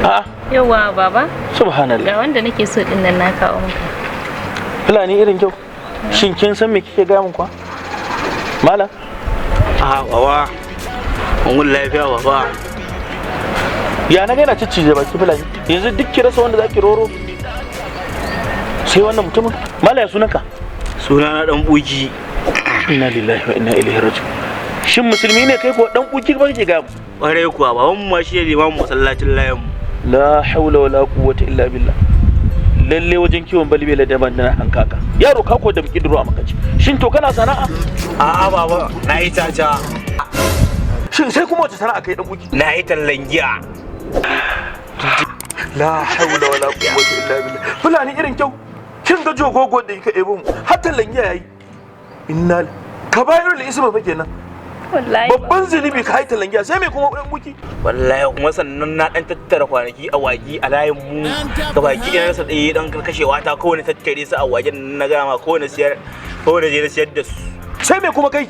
Ha. Yauwa baba, Subhanallah. ga wanda nake so din nan na kawo maka. Fulani irin kyau. Shin kin san me kike gaya min kuwa? Malam. A baba. Mun lafiya, baba. Ya na gaina ciccije baki, Fulani? Yanzu duk ki rasa wanda zaki roro sai wannan mutumin? Malam, ya sunanka? Suna na Dan Buki. Inna lillahi wa inna ilaihi raji'un. Shin musulmi ne kai ko, Dan Buki, ba kake gaya mu? Ƙwarai kuwa, baban mu ma shi ne limamin masallacin layin mu. La haula wala quwwata illa billah. Lalle wajen kiwon balbela da ban na hankaka. Yaro, ka ko da miki duro a makaci. Shin to kana sana'a? A'a baba, na yi caca. Shin sai kuma wace sana'a kai, Dan Buki? Na yi tallan giya. La haula wala quwwata illa billah. Fulani irin kyau, kin ga jogogo da kika ebo mu, har tallan giya yayi. Inna kaba'irul isma fa kenan. Wallahi. Babban zunubi ka yi tallan giya. Sai me kuma, Dan Buki? Wallahi kuma sannan na dan tattara kwanaki a wagi a layin mu gabaki ɗaya, rasa ɗaya dan kashewa ta, kowane tattare su a wagen na gama, kowane siyar, kowane je na siyar da su. Sai me kuma kai?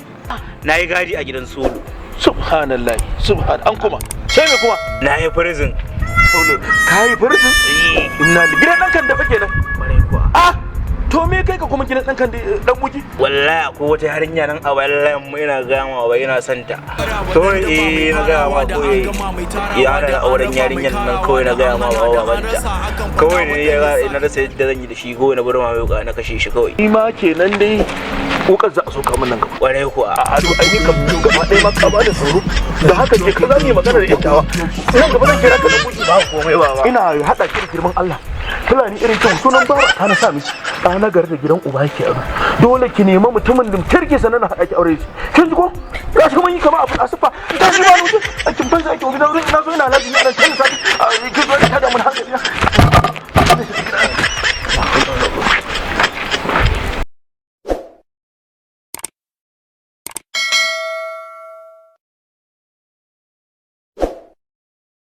Na yi gadi a gidan solo. Subhanallah, subhan an kuma sai me kuma? Na yi prison. Ka yi prison? Inna gidan dan kan dafa kenan. Ƙwarai kuwa. Ah, to me kai ka kuma gidan dan kan, Dan Buki? Wallahi akwai wata yarinya nan a bayan layin mu, ina gama ba ina son ta. To eh, na gaya ma, kawai ya hana da auren yarinyar nan, kawai na gaya ma ba babanta. Kawai ne ya ga na rasa yadda zan yi da shi, kawai na bar ma mai na kashe shi kawai. Ni ma kenan dai wukar za a soka min nan gaba. Ƙwarai kuwa. A to, ai ni kam gaba ɗaya ma ka bada tsoro da haka ke ka za mu yi magana da yattawa nan gaba. Zan kira ka Dan Buki. Ba komai baba. Ina haɗa ki da girman Allah. Fulani irin kyau, sunan baba ta na sa miki, ɗa na gari da gidan uba yake aro. Dole ki nemi mutumin da kirki sannan na haɗa ki aure shi. Kin ji ko? Ga shi kuma yi kama abu asufa ta shi ba mutum a kin fansa ake wani. Na zo ina lazimi ana kan sabi ki zo ta da mun hankali.